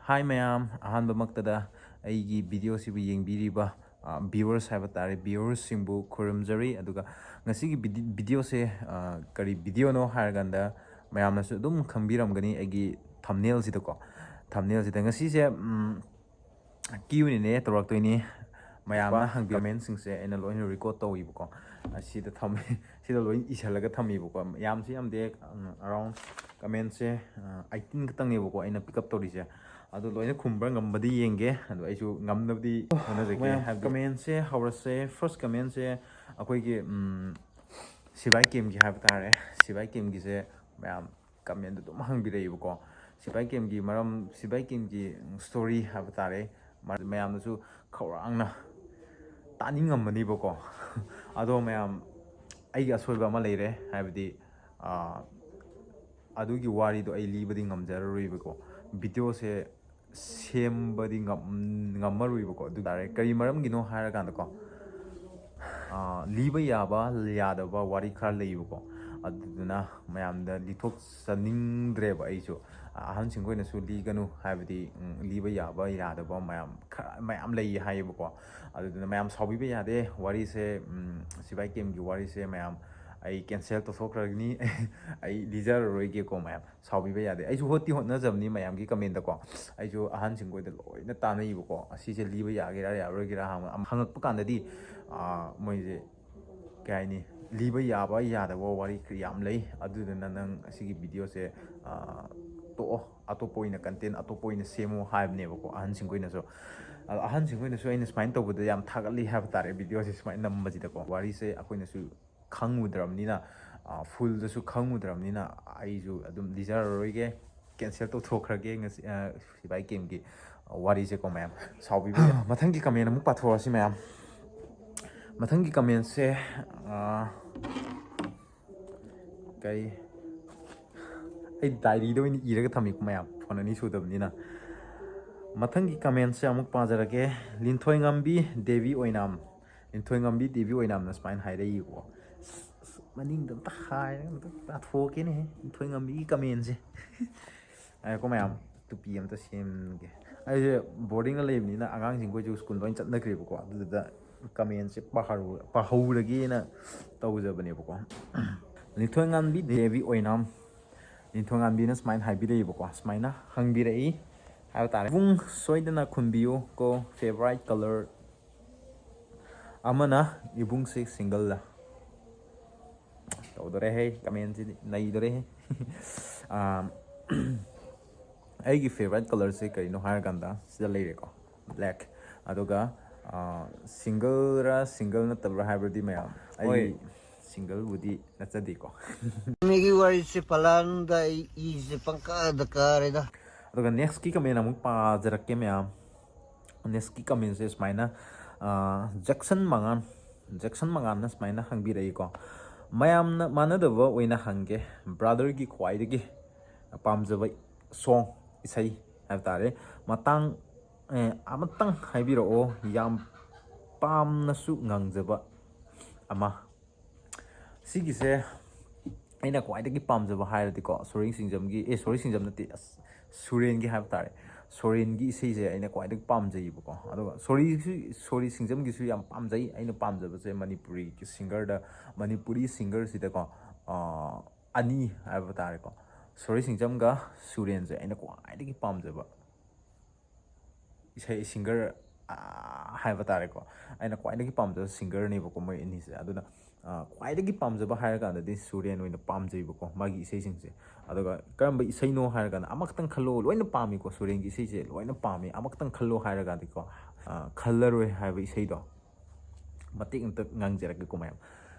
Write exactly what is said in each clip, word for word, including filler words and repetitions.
ꯍꯥꯏ ꯃꯌꯥꯝ, ꯑꯍꯥꯟꯕꯃꯛꯇꯗ ꯑꯩꯒꯤ ꯚꯤꯗꯤꯑꯣꯁꯤꯕꯨ ꯌꯦꯡꯕꯤꯔꯤꯕ ꯚꯤꯌꯨꯋꯔꯁ ꯍꯥꯏꯕ ꯇꯥꯔꯦ, ꯚꯤꯌꯨꯋꯔꯁꯤꯡꯕꯨ ꯈꯨꯔꯨꯝꯖꯔꯤ꯫ ꯑꯗꯨꯒ ꯉꯁꯤꯒꯤ ꯚꯤꯗꯤ- ꯚꯤꯗꯤꯑꯣꯁꯦ, ꯑ, ꯀꯔꯤ ꯚꯤꯗꯤꯑꯣꯅꯣ ꯍꯥꯏꯔꯀꯥꯟꯗ, ꯃꯌꯥꯝꯅꯁꯨ ꯑꯗꯨꯝ ꯈꯪꯕꯤꯔꯝꯒꯅꯤ ꯑꯩꯒꯤ ꯊꯝꯅꯦꯜꯁꯤꯗꯀꯣ꯫ ꯊꯝꯅꯦꯜꯁꯤꯗ ꯉꯁꯤꯁꯦ, ꯎꯝ, ꯀ꯭ꯌꯨ ꯑꯦꯟ ꯑꯦ ꯇꯧꯔꯛꯇꯣꯏꯅꯤ꯫ ꯃꯌꯥꯝꯅ ꯍꯪꯕꯤꯕ ꯀꯃꯦꯟꯁꯤꯡꯁꯦ ꯑꯩꯅ ꯂꯣꯏꯅ ꯔꯦꯀꯣꯔꯠ ꯇꯧꯏꯕꯀꯣ꯫ ꯑꯁꯤꯗ ꯊꯝꯃꯦ꯫ ꯁꯤꯗ ꯂꯣꯏ ꯏꯁꯜꯂꯒ ꯊꯝꯃꯤꯕꯀꯣ꯫ ꯌꯥꯝꯁꯨ ꯌꯥꯝꯗꯦ, ꯑꯔꯥꯎꯟ ꯀꯃꯦꯟꯁꯦ ꯑꯩꯠꯇꯤꯟ ꯈꯛꯇꯪꯅꯦꯕꯀꯣ ꯑꯩꯅ ꯄꯤꯛ ꯑꯞ ꯇꯧꯔꯤꯁꯦ꯫ ꯑꯗꯣ ꯂꯣꯏꯅ ꯈꯨꯝꯕ꯭ꯔꯥ ꯉꯝꯕꯗꯤ ꯌꯦꯡꯒꯦ꯫ ꯑꯗꯣ ꯑꯩꯁꯨ ꯉꯝꯅꯕꯗꯤ ꯍꯣꯠꯅꯖꯒꯦ꯫ ꯃꯌꯥꯝ, ꯍꯥꯏꯕꯗꯤ ꯀꯃꯦꯟꯁꯦ ꯍꯧꯔꯁꯦ꯫ ꯐꯥꯔꯁ ꯀꯃꯦꯟꯁꯦ ꯑꯩꯈꯣꯏꯒꯤ, ꯎꯝ, ꯁꯤꯕꯥꯏ ꯀꯦꯝꯒꯤ ꯍꯥꯏꯕ ꯇꯥꯔꯦ꯫ ꯁꯤꯕꯥꯏ ꯀꯦꯝꯒꯤꯁꯦ ꯃꯌꯥꯝ ꯀꯃꯦꯟꯗ ꯑꯗꯨꯝ ꯍꯪꯕꯤꯔꯛꯏꯕꯀꯣ꯫ ꯁꯤꯕꯥꯏ ꯀꯦꯝꯒꯤ ꯃꯔꯝ, ꯁꯤꯕꯥꯏ ꯀꯦꯝꯒꯤ ꯁ꯭ꯇꯣꯔꯤ ꯍꯥꯏꯕ ꯇꯥꯔꯦ, ꯃ-, ꯃꯌꯥꯝꯅꯁꯨ ꯈꯧꯔꯥꯡꯅ ꯇꯥꯅꯤꯡꯉꯝꯃꯅꯤꯕꯀꯣ꯫ ꯑꯗꯣ ꯃꯌꯥꯝ, ꯑꯩꯒꯤ ꯑꯁꯣꯏꯕ ꯑꯃ ꯂꯩꯔꯦ, ꯍꯥꯏꯕꯗꯤ, ꯑꯥ, ꯑꯗꯨꯒꯤ ꯋꯥꯔꯤꯗꯣ ꯑꯩ ꯂꯤꯕꯗꯤ ꯉꯝꯖꯔꯔꯣꯏꯕꯀꯣ꯫ ꯚꯤꯗꯤꯑꯣꯁꯦ ꯁꯦꯝꯕꯗꯤ ꯉꯝ-, ꯉꯝꯃꯔꯣꯏꯕꯀꯣ꯫ ꯑꯗꯨ ꯇꯥꯔꯦ, ꯀꯔꯤ ꯃꯔꯝꯒꯤꯅꯣ ꯍꯥꯏꯔꯀꯥꯟꯗꯀꯣ, ꯑꯥ, ꯂꯤꯕ ꯌꯥꯕ ꯌꯥꯗꯕ ꯋꯥꯔꯤ ꯈꯔ ꯂꯩꯌꯦꯕꯀꯣ꯫ ꯑꯗꯨꯗꯨꯅ ꯃꯌꯥꯝꯗ ꯂꯤꯊꯣꯛꯆꯅꯤꯡꯗ꯭ꯔꯦꯕ ꯑꯩꯁꯨ꯫ ꯑꯍꯟꯁꯤꯡꯈꯣꯏꯅꯁꯨ ꯂꯤꯒꯅꯨ ꯍꯥꯏꯕꯗꯤ, ꯎꯝ, ꯂꯤꯕ ꯌꯥꯕ ꯌꯥꯗꯕ ꯃꯌꯥꯝ ꯈꯔ, ꯃꯌꯥꯝ ꯂꯩ ꯍꯥꯏꯌꯦꯕꯀꯣ꯫ ꯑꯗꯨꯗꯨꯅ ꯃꯌꯥꯝ ꯁꯥꯎꯕꯤꯕ ꯌꯥꯗꯦ꯫ ꯋꯥꯔꯤꯁꯦ, ꯎꯝ, ꯁꯤꯕꯥꯏ ꯀꯦꯝꯒꯤ ꯋꯥꯔꯤꯁꯦ ꯃꯌꯥꯝ ꯑꯩ ꯀꯦꯟꯁꯦꯜ ꯇꯧꯊꯣꯛꯈ꯭ꯔꯒꯅꯤ꯫ ꯑꯩ ꯂꯤꯖꯔꯔꯣꯏꯒꯦꯀꯣ ꯃꯌꯥꯝ꯫ ꯁꯥꯎꯕꯤꯕ ꯌꯥꯗꯦ꯫ ꯑꯩꯁꯨ ꯍꯣꯠꯇꯤ ꯍꯣꯠꯅꯖꯕꯅꯤ ꯃꯌꯥꯝꯒꯤ ꯀꯃꯦꯟꯗꯀꯣ꯫ ꯑꯩꯁꯨ ꯑꯍꯟꯁꯤꯡꯈꯣꯏꯗ ꯂꯣꯏꯅ ꯇꯥꯟꯅꯩꯕꯀꯣ꯫ ꯑꯁꯤꯁꯦ ꯂꯤꯕ ꯌꯥꯒꯦꯔꯥ ꯌꯥꯔꯣꯏꯒꯦꯔꯥ ꯍꯪ-, ꯍꯪꯉꯛꯄ ꯀꯥꯟꯗꯗꯤ, ꯑꯥ, ꯃꯣꯏꯁꯦ, ꯀꯩ ꯍꯥꯏꯅꯤ, ꯂꯤꯕ ꯌꯥꯕ ꯌꯥꯗꯕ ꯋꯥꯔꯤ ꯌꯥꯝ ꯂꯩ꯫ ꯑꯗꯨꯗꯨꯅ ꯅꯪ ꯑꯁꯤꯒꯤ ꯚꯤꯗꯤꯑꯣꯁꯦ, ꯑꯥ, ꯇꯣꯛꯑꯣ, ꯑꯇꯣꯞꯄ ꯑꯣꯏꯅ, ꯀꯟꯇꯦꯟ ꯑꯇꯣꯞꯄ ꯑꯣꯏꯅ ꯁꯦꯝꯃꯣ ꯍꯥꯏꯕꯅꯦꯕꯀꯣ ꯑꯍꯟꯁꯤꯡꯈꯣꯏꯅꯁꯨ꯫ ꯑꯗꯣ ꯑꯍꯟꯁꯤꯡꯈꯣꯏꯅꯁꯨ ꯑꯩꯅ ꯁꯨꯃꯥꯏꯅ ꯇꯧꯕꯗ ꯌꯥꯝ ꯊꯥꯒꯠꯂꯤ ꯍꯥꯏꯕ ꯇꯥꯔꯦ, ꯚꯤꯗꯤꯑꯣꯁꯦ ꯁꯨꯃꯥꯏꯅ ꯅꯝꯕꯁꯤꯗꯀꯣ꯫ ꯋꯥꯔꯤꯁꯦ ꯑꯩꯈꯣꯏꯅꯁꯨ ꯈꯪꯉꯨꯗ꯭ꯔꯕꯅꯤꯅ, ꯑ, ꯐꯨꯜꯗꯁꯨ ꯈꯪꯉꯨꯗ꯭ꯔꯕꯅꯤꯅ ꯑꯩꯁꯨ ꯑꯗꯨꯝ ꯂꯤꯖꯔꯔꯣꯏꯒꯦ, ꯀꯦꯟꯁꯦꯜ ꯇꯧꯊꯣꯛꯈ꯭ꯔꯒꯦ ꯉꯁꯤ, ꯑ, ꯁꯤꯕꯥꯏ ꯀꯦꯝꯒꯤ ꯋꯥꯔꯤꯁꯦꯀꯣ ꯃꯌꯥꯝ꯫ ꯁꯥꯎꯕꯤꯕ ꯌꯥ-, ꯃꯊꯪꯒꯤ ꯀꯃꯦꯟ ꯑꯃꯨꯛ ꯄꯥꯊꯣꯛꯑꯁꯤ ꯃꯌꯥꯝ꯫ ꯃꯊꯪꯒꯤ ꯀꯃꯦꯟꯁꯦ, ꯑ, ꯀꯩ, ꯑꯩ ꯗꯥꯏꯔꯤꯗ ꯑꯣꯏꯅ ꯏꯔꯒ ꯊꯝꯃꯤꯀꯣ ꯃꯌꯥꯝ, ꯐꯣꯟ ꯑꯅꯤ ꯁꯨꯗꯕꯅꯤꯅ꯫ ꯃꯊꯪꯒꯤ ꯀꯃꯦꯟꯁꯦ ꯑꯃꯨꯛ ꯄꯥꯖꯔꯛꯀꯦ꯫ ꯂꯤꯟꯊꯣꯏꯉꯝꯕꯤ ꯗꯦꯕꯤ ꯑꯣꯏꯅꯥꯝ꯫ ꯂꯤꯟꯊꯣꯏꯉꯝꯕꯤ ꯗꯦꯕꯤ ꯑꯣꯏꯅꯥꯝꯅ ꯁꯨꯃꯥꯏꯅ ꯍꯥꯏꯔꯛꯏꯀꯣ꯫ ꯑꯁ, ꯑꯁ, ꯃꯅꯤꯡꯗ ꯑꯝꯇ ꯍꯥꯏꯔꯒ ꯑꯝꯇ ꯄꯥꯊꯣꯛꯀꯦꯅꯦꯍꯦ, ꯂꯤꯟꯊꯣꯏꯉꯝꯕꯤꯒꯤ ꯀꯃꯦꯟꯁꯦ꯫ ꯉꯥꯏꯈꯣ ꯃꯌꯥꯝ, ꯇꯨꯄꯤ ꯑꯝꯇ ꯁꯦꯝꯒꯦ꯫ ꯑꯩꯁꯦ ꯕꯣꯔꯗꯤꯡꯗ ꯂꯩꯕꯅꯤꯅ ꯑꯉꯥꯡꯁꯤꯡꯈꯣꯏꯁꯨ ꯁ꯭ꯀꯨꯜ ꯂꯣꯏ ꯆꯠꯅꯈ꯭ꯔꯦꯕꯀꯣ, ꯑꯗꯨꯗꯨꯗ ꯀꯃꯦꯟꯁꯦ ꯄꯥꯍꯧ- ꯄꯥꯍꯧꯔꯒꯦꯅ ꯇꯧꯖꯕꯅꯦꯕꯀꯣ꯫ ꯂꯤꯟꯊꯣꯏꯉꯥꯟꯕꯤ ꯗꯦꯕꯤ ꯑꯣꯏꯅꯥꯝ, ꯂꯤꯟꯊꯣꯏꯉꯥꯟꯕꯤꯅ ꯁꯨꯃꯥꯏꯅ ꯍꯥꯏꯕꯤꯔꯛꯏꯕꯀꯣ, ꯁꯨꯃꯥꯏꯅ ꯍꯪꯕꯤꯔꯛꯏ ꯍꯥꯏꯕ ꯇꯥꯔꯦ: "ꯏꯕꯨꯡ, ꯁꯣꯏꯗꯅ ꯈꯨꯝꯕꯤꯌꯨ ꯀꯣ, ꯐꯦꯚꯣꯔꯥꯏꯠ ꯀꯂꯔ ꯑꯃꯅ ꯏꯕꯨꯡꯁꯦ ꯁꯤꯡꯒꯜꯗ?" ꯇꯧꯗꯣꯔꯦꯍꯦ, ꯀꯃꯦꯟꯁꯤꯗꯤ ꯅꯩꯗꯣꯔꯦꯍꯦ꯫ ꯑꯥ, ꯑꯩꯒꯤ ꯐꯦꯚꯣꯔꯥꯏꯠ ꯀꯂꯔꯁꯦ ꯀꯔꯤꯅꯣ ꯍꯥꯏꯔꯀꯥꯟꯗ ꯁꯤꯗ ꯂꯩꯔꯦꯀꯣ, ꯕ꯭ꯂꯦꯛ꯫ ꯑꯗꯨꯒ ꯁꯤꯡꯒꯜꯔ ꯁꯤꯡꯒꯜ ꯅꯠꯇꯕ꯭ꯔꯥ ꯍꯥꯏꯕꯗꯤ ꯃꯌꯥꯝ, ꯑꯩ ꯍꯣꯏ꯫ ꯁꯤꯡꯒꯜꯕꯨꯗꯤ ꯅꯠꯆꯗꯦꯀꯣ꯫ ꯃꯤꯒꯤ ꯋꯥꯔꯤꯁꯦ ꯄꯂꯥꯟꯗ ꯑꯩ ꯏꯁꯦ ꯄꯪꯀꯥꯗ ꯀꯥꯔꯦꯗ꯫ ꯑꯗꯨꯒ ꯅꯦꯛꯁꯀꯤ ꯀꯃꯦꯟ ꯑꯃꯨꯛ ꯄꯥꯖꯔꯛꯀꯦ ꯃꯌꯥꯝ꯫ ꯅꯦꯛꯁꯀꯤ ꯀꯃꯦꯟꯁꯦ ꯁꯨꯃꯥꯏꯅ, ꯑꯥ, ꯖꯦꯛꯁꯟ ꯃꯉꯥꯟ, ꯖꯦꯛꯁꯟ ꯃꯉꯥꯟꯅ ꯁꯨꯃꯥꯏꯅ ꯍꯪꯕꯤꯔꯛꯏꯀꯣ: "ꯃꯌꯥꯝꯅ ꯃꯥꯟꯅꯗꯕ ꯑꯣꯏꯅ ꯍꯪꯒꯦ, ꯕ꯭ꯔꯥꯗꯔꯒꯤ ꯈ꯭ꯋꯥꯏꯗꯒꯤ ꯄꯥꯝꯖꯕ ꯁꯣꯡ, ꯏꯁꯩ ꯍꯥꯏꯕ ꯇꯥꯔꯦ, ꯃꯇꯥꯡ, ꯑꯦ, ꯑꯃꯇꯪ ꯍꯥꯏꯕꯤꯔꯛꯑꯣ, ꯌꯥꯝ ꯄꯥꯝꯅꯁꯨ ꯉꯪꯖꯕ ꯑꯃ"꯫ ꯁꯤꯒꯤꯁꯦ ꯑꯩꯅ ꯈ꯭ꯋꯥꯏꯗꯒꯤ ꯄꯥꯝꯖꯕ ꯍꯥꯏꯔꯗꯤꯀꯣ, ꯁꯣꯔꯤ ꯁꯤꯡꯖꯝꯒꯤ, ꯑꯦ, ꯁꯣꯔꯤ ꯁꯤꯡꯖꯝ ꯅꯠꯇꯦ, ꯑꯁ, ꯁꯨꯔꯦꯟꯒꯤ ꯍꯥꯏꯕ ꯇꯥꯔꯦ꯫ ꯁꯣꯔꯦꯟꯒꯤ ꯏꯁꯩꯁꯦ ꯑꯩꯅ ꯈ꯭ꯋꯥꯏꯗꯒꯤ ꯄꯥꯝꯖꯩꯌꯦꯕꯀꯣ꯫ ꯑꯗꯨꯒ ꯁꯣꯔꯤꯁꯨ, ꯁꯣꯔꯤ ꯁꯤꯡꯖꯝꯒꯤꯁꯨ ꯌꯥꯝ ꯄꯥꯝꯖꯩ꯫ ꯑꯩꯅ ꯄꯥꯝꯖꯕꯁꯦ ꯃꯅꯤꯄꯨꯔꯤꯒꯤ ꯁꯤꯡꯒꯔꯗ, ꯃꯅꯤꯄꯨꯔꯤ ꯁꯤꯡꯒꯔꯁꯤꯗꯀꯣ, ꯑꯥ, ꯑꯅꯤ ꯍꯥꯏꯕ ꯇꯥꯔꯦꯀꯣ, ꯁꯣꯔꯤ ꯁꯤꯡꯖꯝꯒ ꯁꯨꯔꯦꯟꯁꯦ ꯑꯩꯅ ꯈ꯭ꯋꯥꯏꯗꯒꯤ ꯄꯥꯝꯖꯕ ꯏꯁꯩ ꯁꯤꯡꯒꯔ, ꯑꯥ, ꯍꯥꯏꯕ ꯇꯥꯔꯦꯀꯣ, ꯑꯩꯅ ꯈ꯭ꯋꯥꯏꯗꯒꯤ ꯄꯥꯝꯖꯕ ꯁꯤꯡꯒꯔꯅꯦꯕꯀꯣ ꯃꯣꯏ ꯑꯅꯤꯁꯦ꯫ ꯑꯗꯨꯅ, ꯑꯥ, ꯈ꯭ꯋꯥꯏꯗꯒꯤ ꯄꯥꯝꯖꯕ ꯍꯥꯏꯔꯀꯥꯟꯗꯗꯤ ꯁꯨꯔꯦꯟ ꯑꯣꯏꯅ ꯄꯥꯝꯖꯩꯕꯀꯣ, ꯃꯥꯒꯤ ꯏꯁꯩꯁꯤꯡꯁꯦ꯫ ꯑꯗꯨꯒ ꯀꯔꯝꯕ ꯏꯁꯩꯅꯣ ꯍꯥꯏꯔꯀꯥꯟꯗ, "ꯑꯃꯈꯛꯇꯪ ꯈꯜꯂꯣ", ꯂꯣꯏꯅ ꯄꯥꯝꯃꯤꯀꯣ, ꯁꯨꯔꯦꯟꯒꯤ ꯏꯁꯩꯁꯦ ꯂꯣꯏꯅ ꯄꯥꯝꯃꯤ꯫ "ꯑꯃꯈꯛꯇꯪ ꯈꯜꯂꯣ" ꯍꯥꯏꯔꯒꯗꯤꯀꯣ, ꯑꯥ, "ꯈꯜꯂꯔꯣꯏ" ꯍꯥꯏꯕ ꯏꯁꯩꯗꯣ ꯃꯇꯦꯛ ꯑꯝꯇ ꯉꯪꯖꯔꯛꯀꯦꯀꯣ ꯃꯌꯥꯝ꯫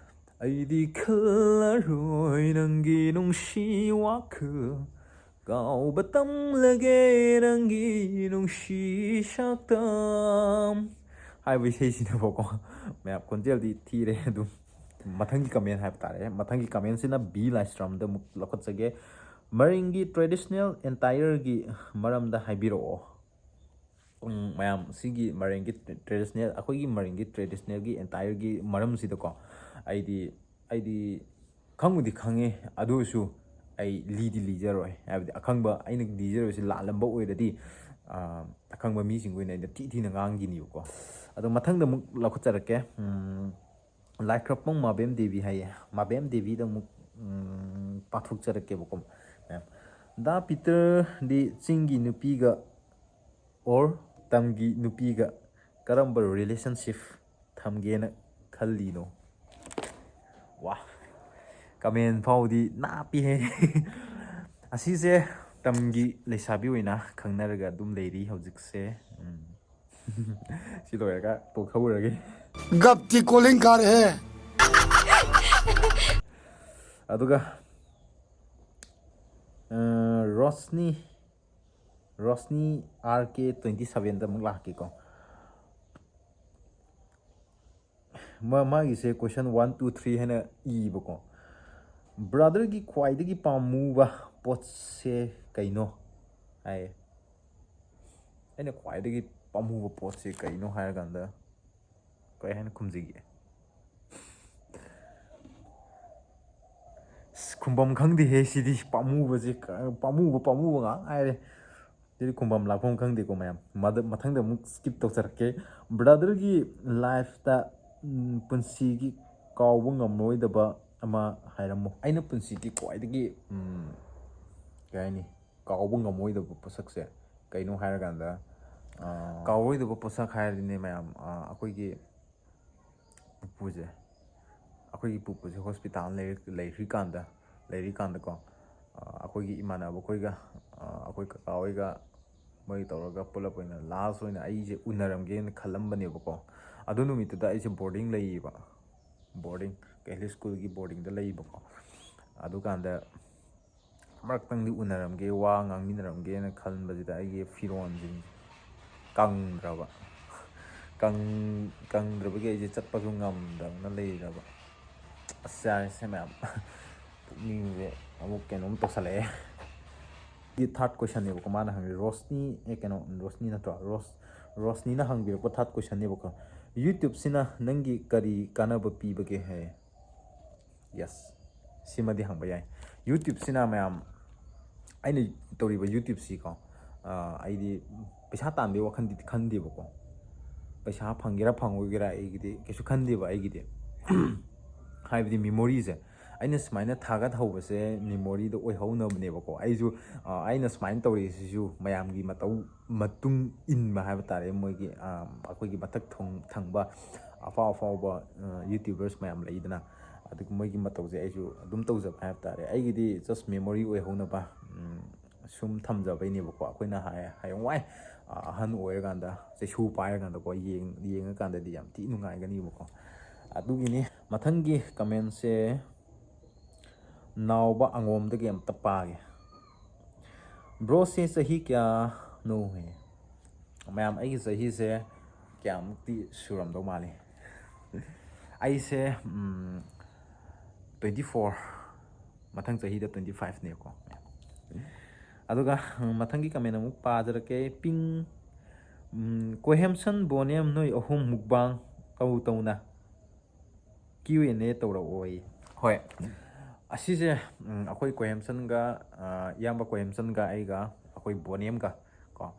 "ꯑꯩꯗꯤ ꯈꯜꯂꯔꯣꯏ ꯅꯪꯒꯤ ꯅꯨꯡꯁꯤ ꯋꯥꯈꯜ, ꯀꯥꯎꯕ ꯇꯝꯂꯒꯦ ꯅꯪꯒꯤ ꯅꯨꯡꯁꯤ ꯁꯛꯇꯝ" ꯍꯥꯏꯕ ꯏꯁꯩꯁꯤꯅꯦꯕꯀꯣ꯫ ꯃꯌꯥꯝ, ꯈꯣꯟꯖꯦꯜꯗꯤ ꯊꯤꯔꯦ ꯑꯗꯨꯝ꯫ ꯃꯊꯪꯒꯤ ꯀꯃꯦꯟ ꯍꯥꯏꯕ ꯇꯥꯔꯦ, ꯃꯊꯪꯒꯤ ꯀꯃꯦꯟꯁꯤꯅ ꯕꯤ ꯂꯥꯏꯁ꯭ꯔꯝꯗ ꯑꯃꯨꯛ ꯂꯧꯈꯠꯆꯒꯦ: "ꯃꯔꯤꯡꯒꯤ ꯇ꯭ꯔꯦꯗꯤꯁꯅꯦꯜ ꯑꯦꯟꯇꯥꯌꯔꯒꯤ ꯃꯔꯝꯗ ꯍꯥꯏꯕꯤꯔꯛꯑꯣ"꯫ ꯎꯝ, ꯃꯌꯥꯝ, ꯁꯤꯒꯤ ꯃꯔꯤꯡꯒꯤ ꯇ꯭ꯔꯦꯗꯤꯁꯅꯦꯜ, ꯑꯩꯈꯣꯏꯒꯤ ꯃꯔꯤꯡꯒꯤ ꯇ꯭ꯔꯦꯗꯤꯁꯅꯦꯜꯒꯤ ꯑꯦꯟꯇꯥꯌꯔꯒꯤ ꯃꯔꯝꯁꯤꯗꯀꯣ, ꯑꯩꯗꯤ, ꯑꯩꯗꯤ ꯈꯪꯕꯨꯗꯤ ꯈꯪꯉꯦ, ꯑꯗꯨ ꯑꯣꯏꯔꯁꯨ ꯑꯩ ꯂꯤꯗꯤ ꯂꯤꯖꯔꯣꯏ, ꯍꯥꯏꯕꯗꯤ ꯑꯈꯪꯕ ꯑꯩꯅ ꯂꯤꯖꯔꯣꯏꯁꯤ ꯂꯥꯜꯂꯝꯕ ꯑꯣꯏꯔꯗꯤ, ꯑꯥ, ꯑꯈꯪꯕ ꯃꯤꯁꯤꯡꯒꯤ ꯑꯣꯏꯅ ꯑꯩꯅ ꯊꯤ ꯊꯤꯅ ꯉꯥꯡꯈꯤꯅꯤꯕꯀꯣ꯫ ꯑꯗꯣ ꯃꯊꯪꯗ ꯑꯃꯨꯛ ꯂꯧꯈꯠꯆꯔꯛꯀꯦ꯫ ꯎꯝ, ꯂꯥꯏꯈ꯭ꯔꯄꯝ ꯃꯥꯕꯦꯝ ꯗꯦꯕꯤ ꯍꯥꯏꯌꯦ꯫ ꯃꯥꯕꯦꯝ ꯗꯦꯕꯤꯗ ꯑꯃꯨꯛ, ꯎꯝ, ꯄꯥꯊꯣꯛꯆꯔꯛꯀꯦꯕꯀꯣ, ꯃꯌꯥꯝ꯫ ꯗꯥ ꯄꯤꯇꯔꯗꯤ ꯆꯤꯡꯒꯤ ꯅꯨꯄꯤꯒ or ꯇꯝꯒꯤ ꯅꯨꯄꯤꯒ ꯀꯔꯝꯕ relationship ꯊꯝꯒꯦꯅ ꯈꯜꯂꯤꯅꯣ? ꯋꯥ, comment ꯐꯥꯎꯗꯤ ꯅꯥꯞꯄꯤꯍꯦ꯫ ꯑꯁꯤꯁꯦ ꯇꯝꯒꯤ ꯂꯩꯁꯥꯕꯤ ꯑꯣꯏꯅ ꯈꯪꯅꯔꯒ ꯑꯗꯨꯝ ꯂꯩꯔꯤ ꯍꯧꯖꯤꯛꯁꯦ꯫ ꯎꯝ꯫ ꯁꯤ ꯂꯣꯏꯔꯒ ꯇꯣꯛꯊꯣꯛꯎꯔꯒꯦ꯫ गप की कॉलिंग कर है। ꯑꯗꯨꯒ, ꯑ, Roshni, Roshni R K twenty sevenꯗ ꯑꯃꯨꯛ ꯂꯥꯛꯀꯦꯀꯣ꯫ ꯃꯥ-, ꯃꯥꯒꯤꯁꯦ question one, two, three ꯍꯥꯏꯅ ꯏꯕꯀꯣ꯫ Brotherꯒꯤ ꯈ꯭ꯋꯥꯏꯗꯒꯤ ꯄꯥꯝꯃꯨꯕ ꯄꯣꯠꯁꯦ ꯀꯩꯅꯣ ꯍꯥꯏꯌꯦ꯫ ꯑꯩꯅ ꯈ꯭ꯋꯥꯏꯗꯒꯤ ꯄꯥꯝꯃꯨꯕ ꯄꯣꯠꯁꯦ ꯀꯩꯅꯣ ꯍꯥꯏꯔꯀꯥꯟꯗ ꯀꯩ ꯍꯥꯏꯅ ꯈꯨꯝꯖꯒꯦ? ꯑꯁ, ꯈꯨꯝꯐꯝ ꯈꯪꯗꯦꯍꯦ ꯁꯤꯗꯤ꯫ ꯄꯥꯝꯃꯨꯕꯁꯦ ꯀ-, ꯄꯥꯝꯃꯨꯕ, ꯄꯥꯝꯃꯨꯕ ꯉꯥꯛ ꯉꯥꯏꯔꯦ꯫ ꯁꯤꯗꯤ ꯈꯨꯝꯐꯝ ꯂꯥꯛꯐꯝ ꯈꯪꯗꯦꯀꯣ ꯃꯌꯥꯝ꯫ ꯃꯗ-, ꯃꯊꯪꯗ ꯑꯃꯨꯛ skip ꯇꯧꯖꯔꯛꯀꯦ꯫ Brotherꯒꯤ lifeꯇ, ꯎꯝ, ꯄꯨꯟꯁꯤꯒꯤ ꯀꯥꯎꯕ ꯉꯝꯂꯣꯏꯗꯕ ꯑꯃ ꯍꯥꯏꯔꯝꯃꯨ꯫ ꯑꯩꯅ ꯄꯨꯟꯁꯤꯒꯤ ꯈ꯭ꯋꯥꯏꯗꯒꯤ, ꯎꯝ, ꯀꯩ ꯍꯥꯏꯅꯤ, ꯀꯥꯎꯕ ꯉꯝꯃꯣꯏꯗꯕ ꯄꯣꯠꯁꯛꯁꯦ ꯀꯩꯅꯣ ꯍꯥꯏꯔꯀꯥꯟꯗ, ꯑ, ꯀꯥꯎꯔꯣꯏꯗꯕ ꯄꯣꯠꯁꯛ ꯍꯥꯏꯔꯗꯤꯅꯦ ꯃꯌꯥꯝ, ꯑ, ꯑꯩꯈꯣꯏꯒꯤ ꯄꯨꯄꯨꯁꯦ, ꯑꯩꯈꯣꯏꯒꯤ ꯄꯨꯄꯨꯁꯦ hospital ꯂꯩꯔ-, ꯂꯩꯔꯤꯀꯥꯟꯗ, ꯂꯩꯔꯤꯀꯥꯟꯗꯀꯣ, ꯑ, ꯑꯩꯈꯣꯏꯒꯤ ꯏꯃꯥꯟꯅꯕ ꯑꯩꯈꯣꯏꯒ, ꯑ, ꯑꯩꯈꯣꯏ ꯀꯀꯥ ꯍꯣꯏꯒ ꯃꯣꯏ ꯇꯧꯔꯒ ꯄꯨꯂꯞ ꯑꯣꯏꯅ last ꯑꯣꯏꯅ ꯑꯩꯁꯦ ꯎꯅꯔꯝꯒꯦꯅ ꯈꯜꯂꯝꯕꯅꯦꯕꯀꯣ꯫ ꯑꯗꯨ ꯅꯨꯃꯤꯠꯇꯨꯗ ꯑꯩꯁꯦ boarding ꯂꯩꯌꯦꯕ, boarding, ꯀꯦꯊꯂꯤꯛ schoolꯒꯤ boardingꯗ ꯂꯩꯌꯦꯕꯀꯣ꯫ ꯑꯗꯨꯀꯥꯟꯗ ꯑꯃꯨꯔꯛꯇꯪꯗꯤ ꯎꯅꯔꯝꯒꯦ, ꯋꯥ ꯉꯥꯡꯃꯤꯟꯅꯔꯝꯒꯦꯅ ꯈꯟꯕꯁꯤꯗ ꯑꯩꯒꯤ ꯐꯤꯔꯣꯟꯁꯤꯡꯁꯦ ꯀꯪꯗ꯭ꯔꯕ꯫ ꯀꯪ-, ꯀꯪꯗ꯭ꯔꯕꯒꯤ ꯑꯩꯁꯦ ꯆꯠꯄꯁꯨ ꯉꯝꯗꯅ ꯂꯩꯔꯕ꯫ ꯑꯁ, ꯌꯥꯔꯦꯁꯦ ꯃꯌꯥꯝ꯫ ꯄꯨꯛꯅꯤꯡꯁꯦ ꯑꯃꯨꯛ ꯀꯩꯅꯣꯝ ꯇꯧꯁꯜꯂꯛꯑꯦ꯫ ꯁꯤ third questionꯅꯦꯕꯀꯣ ꯃꯥꯅ ꯍꯪꯉꯤ꯫ ꯔꯣꯁꯅꯤ, ꯑꯦ, ꯀꯩꯅꯣ, ꯔꯣꯁꯅꯤ ꯅꯠꯇ꯭ꯔꯣ? ꯔꯣꯁ-, ꯔꯣꯁꯅꯤꯅ ꯍꯪꯕꯤꯔꯛꯄ third questionꯅꯦꯕꯀꯣ꯫ YouTubeꯁꯤꯅ ꯅꯪꯒꯤ ꯀꯔꯤ ꯀꯥꯟꯅꯕ ꯄꯤꯕꯒꯦ ꯍꯥꯏ꯫ Yes, ꯁꯤꯃꯗꯤ ꯍꯪꯕ ꯌꯥꯏ꯫ YouTubeꯁꯤꯅ ꯃꯌꯥꯝ, ꯑꯩꯅ ꯇꯧꯔꯤꯕ YouTubeꯁꯤꯀꯣ, ꯑꯩꯗꯤ ꯄꯩꯁꯥ ꯇꯥꯟꯕꯒꯤ ꯋꯥꯈꯜꯗꯤ ꯈꯟꯗꯦꯕꯀꯣ꯫ ꯄꯩꯁꯥ ꯐꯪꯒꯦꯔꯥ ꯐꯪꯉꯣꯏꯒꯦꯔꯥ ꯑꯩꯒꯤꯗꯤ ꯀꯩꯁꯨ ꯈꯟꯗꯦꯕ꯫ ꯑꯩꯒꯤꯗꯤ ꯍꯥꯏꯕꯗꯤ memoryꯁꯦ, ꯑꯩꯅ ꯁꯨꯃꯥꯏꯅ ꯊꯥꯒꯠꯍꯧꯕꯁꯦ memoryꯗ ꯑꯣꯏꯍꯧꯅꯕꯅꯦꯕꯀꯣ꯫ ꯑꯩꯁꯨ ꯑꯩꯅ ꯁꯨꯃꯥꯏꯅ ꯇꯧꯔꯤꯁꯤꯁꯨ ꯃꯌꯥꯝꯒꯤ ꯃꯇꯧ ꯃꯇꯨꯡ ꯏꯟꯕ ꯍꯥꯏꯕ ꯇꯥꯔꯦ꯫ ꯃꯣꯏꯒꯤ ꯑꯩꯈꯣꯏꯒꯤ ꯃꯊꯛ ꯊꯪꯕ ꯑꯐꯥꯎ ꯑꯐꯥꯎꯕ YouTubers ꯃꯌꯥꯝ ꯂꯩꯗꯅ, ꯑꯗꯨꯒ ꯃꯣꯏꯒꯤ ꯃꯇꯧꯁꯦ ꯑꯩꯁꯨ ꯑꯗꯨꯝ ꯇꯧꯖꯕ ꯍꯥꯏꯕ ꯇꯥꯔꯦ꯫ ꯑꯩꯒꯤꯗꯤ just memory ꯑꯣꯏꯍꯧꯅꯕ ꯁꯨꯝ ꯊꯝꯖꯕꯩꯅꯦꯕꯀꯣ꯫ ꯑꯩꯈꯣꯏꯅ ꯍꯌꯦꯡꯋꯥꯏ ꯑꯍꯟ ꯑꯣꯏꯔꯀꯥꯟꯗ, ꯆꯩꯁꯨ ꯄꯥꯏꯔꯀꯥꯟꯗꯀꯣ, ꯌꯦꯡꯉꯀꯥꯟꯗꯗꯤ ꯌꯥꯝ ꯊꯤ ꯅꯨꯡꯉꯥꯏꯒꯅꯤꯕꯀꯣ꯫ ꯑꯗꯨꯒꯤꯅꯤ꯫ ꯃꯊꯪꯒꯤ commentꯁꯦ ꯅꯥꯎꯕ ꯑꯉꯣꯝꯗꯒꯤ ꯑꯝꯇ ꯄꯥꯒꯦ꯫ Broꯁꯦ ꯆꯍꯤ ꯀꯌꯥꯅꯣ ꯍꯦ? ꯃꯌꯥꯝ, ꯑꯩꯒꯤ ꯆꯍꯤꯁꯦ ꯀꯌꯥꯃꯨꯛꯇꯤ ꯁꯨꯔꯝꯗꯧ ꯃꯥꯜꯂꯤ? ꯑꯩꯁꯦ twenty four, ꯃꯊꯪ ꯆꯍꯤꯗ twenty fiveꯅꯦꯀꯣ꯫ ꯑꯗꯨꯒ ꯃꯊꯪꯒꯤ comment ꯑꯃꯨꯛ ꯄꯥꯖꯔꯛꯀꯦ꯫ ꯄꯤꯡ, ꯀꯣꯍꯦꯝꯁꯟ, ꯕꯣꯅꯦꯝ, ꯅꯣꯏ ꯑꯍꯨꯝ mukbang ꯇꯧ ꯇꯧꯅ Q and A ꯇꯧꯔꯛꯑꯣꯌꯦ꯫ ꯍꯣꯏ, ꯑꯁꯤꯁꯦ ꯑꯩꯈꯣꯏ ꯀꯣꯍꯦꯝꯁꯟꯒ, ꯏꯌꯥꯝꯕ ꯀꯣꯍꯦꯝꯁꯟꯒ ꯑꯩꯒ, ꯑꯩꯈꯣꯏ ꯕꯣꯅꯦꯝꯒ ꯀꯣ,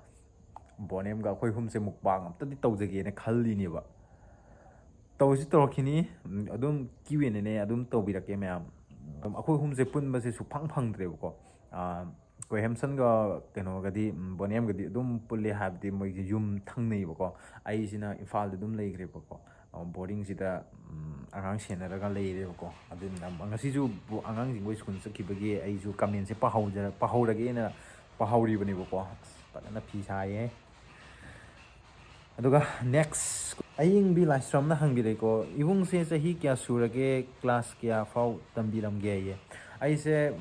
ꯕꯣꯅꯦꯝꯒ ꯑꯩꯈꯣꯏ ꯑꯍꯨꯝꯁꯦ mukbang ꯑꯝꯇꯗꯤ ꯇꯧꯖꯒꯦꯅ ꯈꯜꯂꯤꯅꯦꯕ꯫ ꯇꯧꯁꯤ ꯇꯧꯔꯛꯈꯤꯅꯤ꯫ ꯑꯗꯨꯝ Q and A ꯑꯗꯨꯝ ꯇꯧꯕꯤꯔꯛꯀꯦ ꯃꯌꯥꯝ꯫ ꯑꯩꯈꯣꯏ ꯑꯍꯨꯝꯁꯦ ꯄꯨꯟꯕꯁꯦ ꯁꯨꯛꯐꯪ ꯐꯪꯗ꯭ꯔꯦꯕꯀꯣ꯫ ꯀꯣꯍꯦꯝꯁꯟꯒ ꯀꯩꯅꯣꯒꯗꯤ, ꯕꯣꯅꯦꯝꯒꯗꯤ ꯑꯗꯨꯝ ꯄꯨꯜꯂꯦ, ꯍꯥꯏꯕꯗꯤ ꯃꯣꯏꯒꯤ ꯌꯨꯝ ꯊꯪꯅꯩꯕꯀꯣ꯫ ꯑꯩꯁꯤꯅ ꯏꯝꯐꯥꯜꯗ ꯑꯗꯨꯝ ꯂꯩꯈ꯭ꯔꯦꯕꯀꯣ꯫ Boardingꯁꯤꯗ ꯑꯉꯥꯡ ꯁꯦꯟꯅꯔꯒ ꯂꯩꯔꯦꯕꯀꯣ꯫ ꯑꯗꯨꯅ ꯉꯁꯤꯁꯨ ꯑꯉꯥꯡꯁꯤꯡꯈꯣꯏ school ꯆꯠꯈꯤꯕꯒꯤ ꯑꯩꯁꯨ commentꯁꯦ ꯄꯥꯍꯧꯖ-, ꯄꯥꯍꯧꯔꯒꯦꯅ ꯄꯥꯍꯧꯔꯤꯕꯅꯦꯕꯀꯣ꯫ ꯑꯁ, ꯐꯖꯅ ꯐꯤ ꯁꯥꯏꯌꯦ꯫ ꯑꯗꯨꯒ next, ꯑꯌꯤꯡꯕꯤ ꯂꯥꯏꯁ꯭ꯔꯝꯅ ꯍꯪꯕꯤꯔꯦꯀꯣ, "ꯏꯕꯨꯡꯁꯦ ꯆꯍꯤ ꯀꯌꯥ ꯁꯨꯔꯒꯦ, class ꯀꯌꯥ ꯐꯥꯎ ꯇꯝꯕꯤꯔꯝꯒꯦ?" ꯍꯥꯏꯌꯦ꯫ ꯑꯩꯁꯦ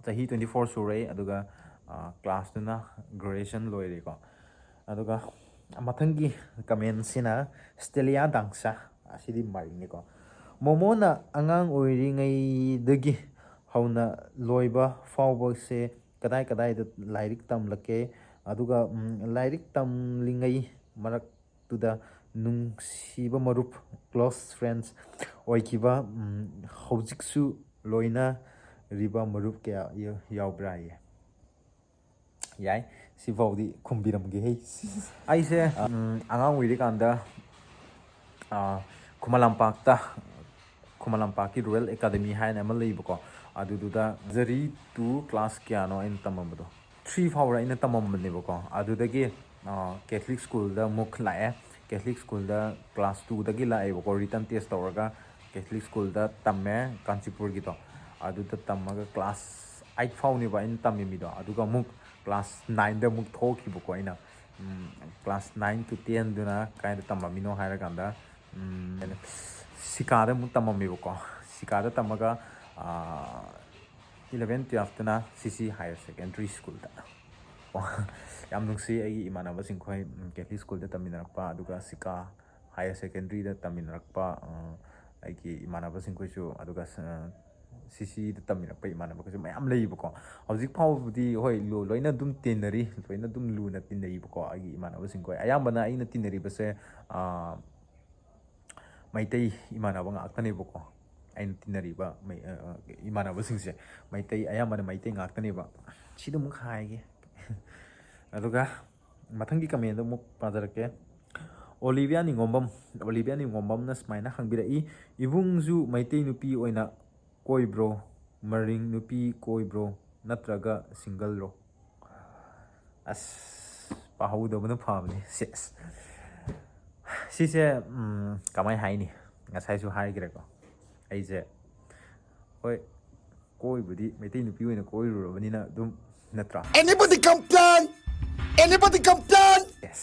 ꯆꯍꯤ twenty four ꯁꯨꯔꯦ, ꯑꯗꯨꯒ classꯇꯨꯅ graduation ꯂꯣꯏꯔꯦꯀꯣ꯫ ꯑꯗꯨꯒ ꯃꯊꯪꯒꯤ commentꯁꯤꯅ ꯁ꯭ꯇꯦꯂꯤꯌꯥ ꯗꯥꯡꯁꯥ, ꯑꯁꯤꯗꯤ ꯃꯔꯤꯡꯅꯤꯀꯣ꯫ "ꯃꯣꯃꯣꯅ ꯑꯉꯥꯡ ꯑꯣꯏꯔꯤꯉꯩꯗꯒꯤ ꯍꯧꯅ ꯂꯣꯏꯕ ꯐꯥꯎꯕꯁꯦ ꯀꯗꯥꯏ ꯀꯗꯥꯏꯗ ꯂꯥꯏꯔꯤꯛ ꯇꯝꯂꯛꯀꯦ? ꯑꯗꯨꯒ ꯂꯥꯏꯔꯤꯛ ꯇꯝꯂꯤꯉꯩ ꯃꯔꯛꯇꯨꯗ ꯅꯨꯡꯁꯤꯕ ꯃꯔꯨꯞ, close friends ꯑꯣꯏꯈꯤꯕ, ꯍꯧꯖꯤꯛꯁꯨ ꯂꯣꯏꯅ ꯔꯤꯕ ꯃꯔꯨꯞ ꯀꯌꯥ ꯌꯥꯎ- ꯌꯥꯎꯕ꯭ꯔꯥ ꯍꯥꯏꯌꯦ꯫ ꯌꯥꯏ, ꯁꯤꯐꯥꯎꯗꯤ ꯈꯨꯝꯕꯤꯔꯝꯒꯦ ꯍꯦ꯫ ꯑꯩꯁꯦ, ꯎꯝ, ꯑꯉꯥꯡ ꯑꯣꯏꯔꯤꯀꯥꯟꯗ, ꯑ, ꯈꯨꯃꯟ ꯂꯝꯄꯥꯛꯇ, ꯈꯨꯃꯟ ꯂꯝꯄꯥꯛꯀꯤ ꯔꯣꯌꯦꯜ ꯑꯦꯀꯥꯗꯃꯤ ꯍꯥꯏꯅ ꯑꯃ ꯂꯩꯕꯀꯣ, ꯑꯗꯨꯗꯨꯗ ꯖꯔꯤ ꯇꯨ ꯀ꯭ꯂꯥꯁ ꯀꯌꯥꯅꯣ ꯑꯩꯅ ꯇꯝꯃꯝꯕꯗꯣ, ꯊ꯭ꯔꯤ ꯐꯥꯎꯔ ꯑꯩꯅ ꯇꯝꯃꯝꯕꯅꯦꯕꯀꯣ꯫ ꯑꯗꯨꯗꯒꯤ, ꯑ, ꯀꯦꯊꯂꯤꯛ ꯁ꯭ꯀꯨꯜꯗ ꯑꯃꯨꯛ ꯂꯥꯛꯑꯦ꯫ ꯀꯦꯊꯂꯤꯛ ꯁ꯭ꯀꯨꯜꯗ ꯀ꯭ꯂꯥꯁ ꯇꯨꯗꯒꯤ ꯂꯥꯛꯑꯦꯕꯀꯣ, ꯔꯤꯇꯟ ꯇꯦꯁ ꯇꯧꯔꯒ ꯀꯦꯊꯂꯤꯛ ꯁ꯭ꯀꯨꯜꯗ ꯇꯝꯃꯦ, ꯀꯥꯟꯆꯤꯄꯨꯔꯒꯤꯗꯣ꯫ ꯑꯗꯨꯗ ꯇꯝꯃꯒ ꯀ꯭ꯂꯥꯁ ꯑꯩꯠ ꯐꯥꯎꯅꯦꯕ ꯑꯩꯅ ꯇꯝꯃꯤꯃꯤꯗꯣ꯫ ꯑꯗꯨꯒ ꯑꯃꯨꯛ ꯀ꯭ꯂꯥꯁ ꯅꯥꯏꯟꯗ ꯑꯃꯨꯛ ꯊꯣꯛꯈꯤꯕꯀꯣ ꯑꯩꯅ꯫ ꯎꯝ, ꯀ꯭ꯂꯥꯁ ꯅꯥꯏꯟ ꯇꯨ ꯇꯦꯟꯗꯨꯅ ꯀꯥꯏꯗ ꯇꯝꯃꯝꯃꯤꯅꯣ ꯍꯥꯏꯔꯀꯥꯟꯗ, ꯎꯝ, ꯁꯤꯀꯥꯗ ꯑꯃꯨꯛ ꯇꯝꯃꯝꯃꯦꯕꯀꯣ꯫ ꯁꯤꯀꯥꯗ ꯇꯝꯃꯒ, ꯑꯥ, ꯏꯂꯚꯦꯟ ꯇꯨꯌꯦꯜꯐꯇꯅ ꯁꯤ ꯁꯤ ꯍꯥꯌꯔ ꯁꯦꯀꯦꯟꯗꯔꯤ ꯁ꯭ꯀꯨꯜꯗ꯫ ꯌꯥꯝ ꯅꯨꯡꯁꯤ ꯑꯩꯒꯤ ꯏꯃꯥꯟꯅꯕꯁꯤꯡꯈꯣꯏ, ꯎꯝ, ꯀꯦꯊꯂꯤꯛ ꯁ꯭ꯀꯨꯜꯗ ꯇꯝꯃꯤꯟꯅꯔꯛꯄ, ꯑꯗꯨꯒ ꯁꯤꯀꯥ ꯍꯥꯌꯔ ꯁꯦꯀꯦꯟꯗꯔꯤꯗ ꯇꯝꯃꯤꯟꯅꯔꯛꯄ, ꯑ, ꯑꯩꯒꯤ ꯏꯃꯥꯟꯅꯕꯁꯤꯡꯈꯣꯏꯁꯨ, ꯑꯗꯨꯒ ꯁ-, ꯁꯤ ꯁꯤꯗ ꯇꯝꯃꯤꯟꯅꯔꯛꯄ ꯏꯃꯥꯟꯅꯕꯈꯣꯏꯁꯨ ꯃꯌꯥꯝ ꯂꯩꯌꯦꯕꯀꯣ꯫ ꯍꯧꯖꯤꯛ ꯐꯥꯎꯕꯗꯤ ꯍꯣꯏ, ꯂꯨ-, ꯂꯣꯏꯅ ꯑꯗꯨꯝ ꯇꯤꯟꯅꯔꯤ, ꯂꯣꯏꯅ ꯑꯗꯨꯝ ꯂꯨꯅ ꯇꯤꯟꯅꯩꯌꯦꯕꯀꯣ ꯑꯩꯒꯤ ꯏꯃꯥꯟꯅꯕꯁꯤꯡꯈꯣꯏ꯫ ꯑꯌꯥꯝꯕꯅ ꯑꯩꯅ ꯇꯤꯟꯅꯔꯤꯕꯁꯦ, ꯑ, ꯃꯩꯇꯩ ꯏꯃꯥꯟꯅꯕ ꯉꯥꯛꯇꯅꯦꯕꯀꯣ꯫ ꯑꯩꯅ ꯇꯤꯟꯅꯔꯤꯕ ꯃꯩ-, ꯑ, ꯑ, ꯏꯃꯥꯟꯅꯕꯁꯤꯡꯁꯦ ꯃꯩꯇꯩ, ꯑꯌꯥꯝꯕꯅ ꯃꯩꯇꯩ ꯉꯥꯛꯇꯅꯦꯕ꯫ ꯁꯤꯗ ꯑꯃꯨꯛ ꯍꯥꯏꯒꯦ꯫ ꯑꯗꯨꯒ ꯃꯊꯪꯒꯤ ꯀꯃꯦꯟꯗꯣ ꯑꯃꯨꯛ ꯄꯥꯖꯔꯛꯀꯦ꯫ ꯑꯣꯂꯤꯕꯤꯌꯥ ꯅꯤꯉꯣꯝꯕꯝ, ꯑꯣꯂꯤꯕꯤꯌꯥ ꯅꯤꯉꯣꯝꯕꯝꯅ ꯁꯨꯃꯥꯏꯅ ꯍꯪꯕꯤꯔꯛꯏ, "ꯏꯕꯨꯡꯁꯨ ꯃꯩꯇꯩ ꯅꯨꯄꯤ ꯑꯣꯏꯅ ꯀꯣꯏꯕ꯭ꯔꯣ? ꯃꯔꯤꯡ ꯅꯨꯄꯤ ꯀꯣꯏꯕ꯭ꯔꯣ? ꯅꯠꯇ꯭ꯔꯒ ꯁꯤꯡꯒꯜꯔꯣ?" ꯑꯁ, ꯄꯥꯍꯧꯗꯕꯅ ꯐꯕꯅꯤ꯫ ꯁꯦꯁ꯫ ꯁꯤꯁꯦ, ꯎꯝ, ꯀꯃꯥꯏ ꯍꯥꯏꯅꯤ? ꯉꯁꯥꯏꯁꯨ ꯍꯥꯏꯈ꯭ꯔꯦꯀꯣ꯫ ꯑꯩꯁꯦ, ꯍꯣꯏ, ꯀꯣꯏꯕꯨꯗꯤ ꯃꯩꯇꯩ ꯅꯨꯄꯤ ꯑꯣꯏꯅ ꯀꯣꯏꯔꯨꯔꯕꯅꯤꯅ ꯑꯗꯨꯝ, ꯅꯠꯇ꯭ꯔꯥ? Anybody complain? Anybody complain? Yes.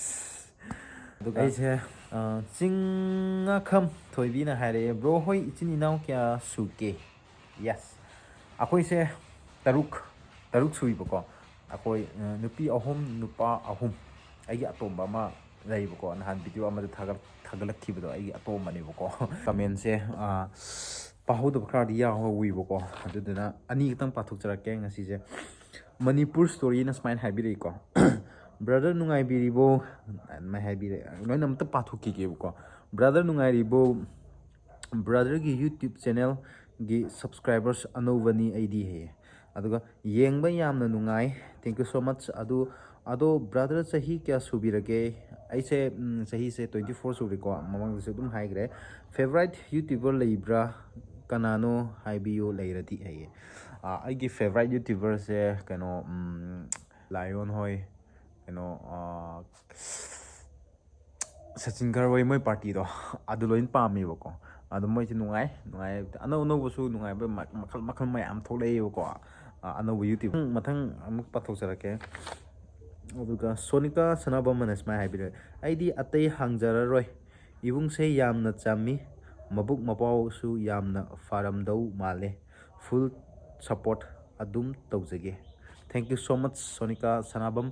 ꯑꯗꯨꯒ ꯑꯩꯁꯦ, ꯑ, ꯆꯤꯡꯉꯥꯈꯝ ꯊꯣꯏꯕꯤꯅ ꯍꯥꯏꯔꯛꯑꯦ, "Bro ꯍꯣꯏ ꯏꯆꯤꯟ ꯏꯅꯥꯎ ꯀꯌꯥ ꯁꯨꯒꯦ?" Yes. ꯑꯩꯈꯣꯏꯁꯦ ꯇꯔꯨꯛ, ꯇꯔꯨꯛ ꯁꯨꯏꯕꯀꯣ꯫ ꯑꯩꯈꯣꯏ, ꯑ, ꯅꯨꯄꯤ ꯑꯍꯨꯝ, ꯅꯨꯄꯥ ꯑꯍꯨꯝ꯫ ꯑꯩꯒꯤ ꯑꯇꯣꯝꯕ ꯑꯃ ꯂꯩꯕꯀꯣ, ꯅꯍꯥꯟ video ꯑꯃꯗ ꯊꯥꯒꯠ-, ꯊꯥꯒꯠꯂꯛꯈꯤꯕꯗꯣ ꯑꯩꯒꯤ ꯑꯇꯣꯝꯕꯅꯦꯕꯀꯣ꯫ Commentꯁꯦ, ꯑ, ꯄꯥꯍꯧꯗꯕ ꯈꯔꯗꯤ ꯌꯥꯎꯍꯧꯋꯤꯕꯀꯣ, ꯑꯗꯨꯗꯨꯅ ꯑꯅꯤ ꯈꯛꯇꯪ ꯄꯥꯊꯣꯛꯆꯔꯛꯀꯦ ꯉꯁꯤꯁꯦ꯫ ꯃꯅꯤꯄꯨꯔ Storyꯅ ꯁꯨꯃꯥꯏꯅ ꯍꯥꯏꯕꯤꯔꯛꯏꯀꯣ, "Brother ꯅꯨꯡꯉꯥꯏꯕꯤꯔꯤꯕꯣ?" ꯑꯗꯨꯃꯥꯏꯅ ꯍꯥꯏꯕꯤꯔꯛꯑꯦ꯫ ꯂꯣꯏꯅ ꯑꯝꯇ ꯄꯥꯊꯣꯛꯈꯤꯒꯦꯕꯀꯣ꯫ "Brother ꯅꯨꯡꯉꯥꯏꯔꯤꯕꯣ? Brotherꯒꯤ YouTube channel ꯒꯤ subscribers ꯑꯅꯧꯕꯅꯤ ꯑꯩꯗꯤ ꯍꯥꯏꯌꯦ꯫ ꯑꯗꯨꯒ ꯌꯦꯡꯕ ꯌꯥꯝꯅ ꯅꯨꯡꯉꯥꯏ, thank you so much꯫ ꯑꯗꯨ ꯑꯗꯣ brother ꯆꯍꯤ ꯀꯌꯥ ꯁꯨꯕꯤꯔꯒꯦ? ꯑꯩꯁꯦ ꯎꯝ, ꯆꯍꯤꯁꯦ twenty four ꯁꯨꯔꯦꯀꯣ, ꯃꯃꯥꯡꯗꯁꯨ ꯑꯗꯨꯝ ꯍꯥꯏꯈ꯭ꯔꯦ꯫ Favorite YouTuber ꯂꯩꯕ꯭ꯔꯥ? ꯀꯅꯥꯅꯣ ꯍꯥꯏꯕꯤꯌꯨ ꯂꯩꯔꯗꯤ ꯍꯥꯏꯌꯦ꯫ ꯑꯥ, ꯑꯩꯒꯤ favorite YouTuberꯁꯦ ꯀꯩꯅꯣ ꯎꯝ, ꯂꯥꯏꯌꯣꯟ ꯍꯣꯏ, ꯀꯩꯅꯣ ꯑꯥ, ꯁꯆꯤꯟ ꯒꯔꯋꯩ ꯃꯣꯏ ꯄꯥꯔꯇꯤꯗꯣ ꯑꯗꯨ ꯂꯣꯏꯅ ꯄꯥꯝꯃꯦꯕꯀꯣ꯫ ꯑꯗꯣ ꯃꯣꯏꯁꯦ ꯅꯨꯡꯉꯥꯏ ꯅꯨꯡꯉꯥꯏ ꯑꯅꯧ ꯑꯅꯧꯕꯁꯨ ꯅꯨꯡꯉꯥꯏꯕ ꯃ- ꯃꯈꯜ ꯃꯈꯜ ꯃꯌꯥꯝ ꯊꯣꯛꯂꯛꯑꯦꯕꯀꯣ꯫ ꯑ, ꯑꯅꯧꯕ ꯌꯨꯇ꯭ꯌꯨꯕ ꯃꯊꯪ ꯑꯃꯨꯛ ꯄꯥꯊꯣꯛꯆꯔꯛꯀꯦ꯫ ꯑꯗꯨꯒ ꯁꯣꯅꯤꯀꯥ ꯁꯅꯥꯕꯝ ꯑꯅ ꯁꯨꯃꯥꯏꯅ ꯍꯥꯏꯕꯤꯔꯦ, "ꯑꯩꯗꯤ ꯑꯇꯩ ꯍꯥꯡꯖꯔꯔꯣꯏ꯫ ꯏꯕꯨꯡꯁꯦ ꯌꯥꯝꯅ ꯆꯝꯃꯤ, ꯃꯕꯨꯛ ꯃꯄꯥꯎꯁꯨ ꯌꯥꯝꯅ ꯐꯔꯝꯗꯧ ꯃꯥꯜꯂꯦ꯫ Full support ꯑꯗꯨꯝ ꯇꯧꯖꯒꯦ꯫ Thank you so much Sonika Sanabam.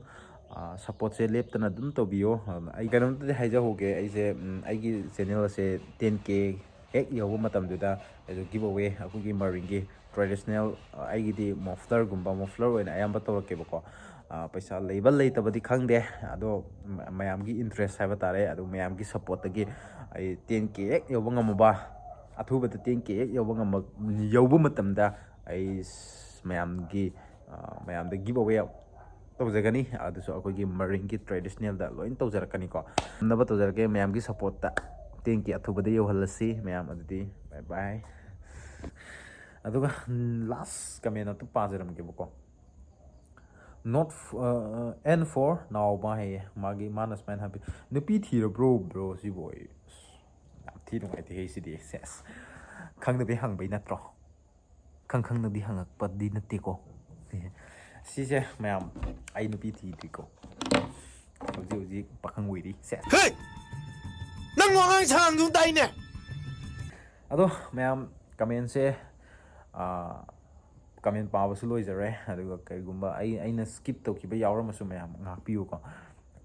ꯁꯞꯄꯣꯔꯠꯁꯦ ꯂꯦꯞꯇꯅ ꯑꯗꯨꯝ ꯇꯧꯕꯤꯌꯣ꯫ ꯑꯩ ꯀꯩꯅꯣꯝꯇꯗꯤ ꯍꯥꯏꯖꯍꯧꯒꯦ, ꯑꯩꯁꯦ ꯎꯝ, ꯑꯩꯒꯤ ꯆꯦꯅꯦꯜ ꯑꯁꯦ ten K ꯍꯦꯛ ꯌꯧꯕ ꯃꯇꯝꯗꯨꯗ ꯑꯩꯁꯨ ꯒꯤꯕ ꯑꯋꯦ ꯑꯩꯈꯣꯏꯒꯤ ꯃꯔꯤꯡꯒꯤ ꯇ꯭ꯔꯦꯗꯤꯁꯅꯦꯜ, ꯑꯩꯒꯤꯗꯤ ꯃꯣꯐ꯭ꯂꯔꯒꯨꯝꯕ, ꯃꯣꯐ꯭ꯂꯔ ꯑꯣꯏꯅ ꯑꯌꯥꯝꯕ ꯇꯧꯔꯛꯀꯦꯕꯀꯣ꯫ ꯑ, ꯄꯩꯁꯥ ꯂꯩꯕ ꯂꯩꯇꯕꯗꯤ ꯈꯪꯗꯦ, ꯑꯗꯣ ꯃ- ꯃꯌꯥꯝꯒꯤ ꯏꯟꯇꯔꯦꯁ ꯍꯥꯏꯕ ꯇꯥꯔꯦ, ꯑꯗꯨ ꯃꯌꯥꯝꯒꯤ ꯁꯞꯄꯣꯔꯠꯇꯒꯤ ꯑꯩ ten K ꯍꯦꯛ ꯌꯧꯕ ꯉꯝꯃꯕ, ꯑꯊꯨꯕꯗ ten K ꯍꯦꯛ ꯌꯧꯕ ꯉꯝꯕ, ꯌꯧꯕ ꯃꯇꯝꯗ ꯑꯩ ꯁ- ꯃꯌꯥꯝꯒꯤ ꯑ, ꯃꯌꯥꯝꯗ ꯒꯤꯕ ꯑꯋꯦ ꯇꯧꯖꯒꯅꯤ꯫ ꯑꯗꯨꯁꯨ ꯑꯩꯈꯣꯏꯒꯤ ꯃꯔꯤꯡꯒꯤ ꯇ꯭ꯔꯦꯗꯤꯁꯅꯦꯜꯗ ꯂꯣꯏꯅ ꯇꯧꯖꯔꯛꯀꯅꯤꯀꯣ꯫ ꯉꯝꯅꯕ ꯇꯧꯖꯔꯛꯀꯦ꯫ ꯃꯌꯥꯝꯒꯤ ꯁꯞꯄꯣꯔꯠꯇ ten K ꯑꯊꯨꯕꯗ ꯌꯧꯍꯜꯂꯁꯤ ꯃꯌꯥꯝ꯫ ꯑꯗꯨꯗꯤ bye bye꯫ ꯑꯗꯨꯒ ꯂꯥꯁ ꯀꯃꯦꯟ ꯑꯝꯇ ꯄꯥꯖꯔꯝꯒꯦꯕꯀꯣ꯫ Not N for ꯅꯥꯎꯕ ꯍꯥꯏꯌꯦ꯫ ꯃꯥꯒꯤ, ꯃꯥꯅ ꯁꯨꯃꯥꯏꯅ ꯍꯥꯏꯕꯤ, "ꯅꯨꯄꯤ ꯊꯤꯔꯕ꯭ꯔꯣ ꯕ꯭ꯔꯣ ꯁꯤꯕꯨ?" ꯑꯩ ꯑꯁ, ꯌꯥꯝ ꯊꯤ ꯅꯨꯡꯉꯥꯏꯇꯦ ꯍꯦ ꯁꯤꯗꯤ꯫ ꯁꯦꯁ, ꯈꯪꯗꯕꯩ ꯍꯪꯕꯩ ꯅꯠꯇ꯭ꯔꯣ? ꯈꯪ ꯈꯪꯅꯗꯤ ꯍꯪꯉꯛꯄꯗꯤ ꯅꯠꯇꯦꯀꯣ꯫ ꯁꯤꯁꯦ ꯃꯌꯥꯝ, ꯑꯩ ꯅꯨꯄꯤ ꯊꯤꯗ꯭ꯔꯤꯀꯣ, ꯍꯧꯖꯤꯛ ꯍꯧꯖꯤꯛ ꯄꯥꯈꯪ ꯑꯣꯏꯔꯤ꯫ ꯁꯦꯁ꯫ ꯍꯦ! ꯅꯪ ꯋꯥꯉꯥꯡ ꯁꯉꯥꯡꯗꯨ ꯇꯥꯏꯅꯦ꯫ ꯑꯗꯣ ꯃꯌꯥꯝ, ꯀꯃꯦꯟꯁꯦ, ꯀꯃꯦꯟ ꯄꯥꯕꯁꯨ ꯂꯣꯏꯖꯔꯦ꯫ ꯑꯗꯨꯒ ꯀꯔꯤꯒꯨꯝꯕ ꯑꯩ ꯑꯩꯅ ꯁ꯭ꯀꯤꯞ ꯇꯧꯈꯤꯕ ꯌꯥꯎꯔꯝꯃꯁꯨ ꯃꯌꯥꯝ ꯉꯥꯛꯄꯤꯌꯨꯀꯣ꯫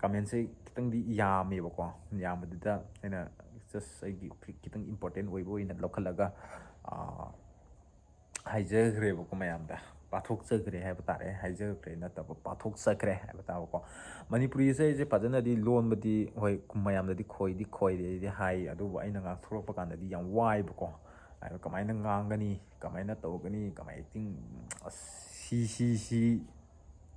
ꯀꯃꯦꯟꯁꯦ ꯈꯤꯇꯪꯗꯤ ꯌꯥꯝꯃꯦꯕꯀꯣ꯫ ꯌꯥꯝꯕꯗꯨꯗ ꯑꯩꯅ ꯖꯁ ꯑꯩꯒꯤ ꯈꯤꯇꯪ ꯏꯝꯄꯣꯔꯇꯦꯟ ꯑꯣꯏꯕ ꯑꯣꯏꯅ ꯂꯧꯈꯠꯂꯒ, ꯑꯥ, ꯍꯥꯏꯖꯈ꯭ꯔꯦꯕꯀꯣ ꯃꯌꯥꯝꯗ꯫ ꯄꯥꯊꯣꯛꯆꯈ꯭ꯔꯦ ꯍꯥꯏꯕ ꯇꯥꯔꯦ, ꯍꯥꯏꯖꯈ꯭ꯔꯦ ꯅꯠꯇꯕ, ꯄꯥꯊꯣꯛꯆꯈ꯭ꯔꯦ ꯍꯥꯏꯕ ꯇꯥꯕꯀꯣ꯫ ꯃꯅꯤꯄꯨꯔꯤꯁꯦ ꯑꯩꯁꯦ ꯐꯖꯅꯗꯤ ꯂꯣꯟꯕꯗꯤ ꯍꯣꯏ, ꯃꯌꯥꯝꯗꯗꯤ ꯈꯣꯏꯗꯤ ꯈꯣꯏꯔꯦꯗꯤ ꯍꯥꯏ, ꯑꯗꯨꯕꯨ ꯑꯩꯅ ꯉꯥꯡꯊꯣꯔꯛꯄ ꯀꯥꯟꯗꯗꯤ ꯌꯥꯝ ꯋꯥꯏꯕꯀꯣ꯫ ꯍꯥꯏꯕ ꯀꯃꯥꯏꯅ ꯉꯥꯡꯒꯅꯤ, ꯀꯃꯥꯏꯅ ꯇꯧꯒꯅꯤ, ꯀꯃꯥꯏ ꯑꯦꯛꯇꯤꯡ, ꯑꯁ, ꯁꯤ ꯁꯤ ꯁꯤ